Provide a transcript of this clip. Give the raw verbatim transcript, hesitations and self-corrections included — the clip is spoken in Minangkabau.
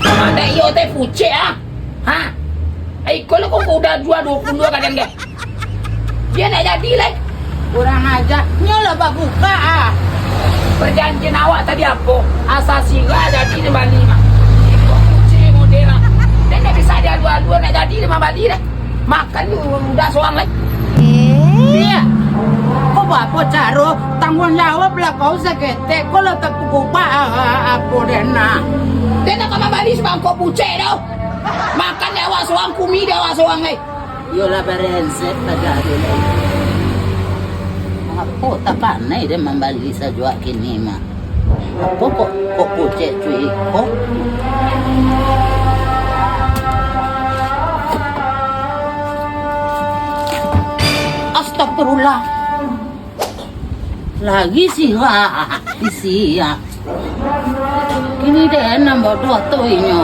Mandai iyo teh pucek ah. Ha? Iko lo kok udah dua dua puluh dua kadang deh. Dia nak jadi lai. Kurang aja. Nyo lah babuka ah. Perjanjian awak tadi apo? Asa sirah jadi di Bali mah. Iko pucek model ah. Dia tak bisa dialu-alu nak jadi di Bali deh. Makan tu udah sorang lai. Eh? Iya. Kok bapo caro tangguang jawab lah kau saketek, kok lah tapukuk pa-, a-, a-, apo deh nah. Deh nak ka mambali sabangkok pucek tu. Makan dek awak sorang, kumi dek awak sorang lai. Iyolah, barengsek tagak tu lai. Apo takanai deh mambali sajuak kini mah. Apo kok, kok pucek tu iko? Astagfirullah. Lagi sirah, isi ah. Kini deh nan bodoh tu inyo.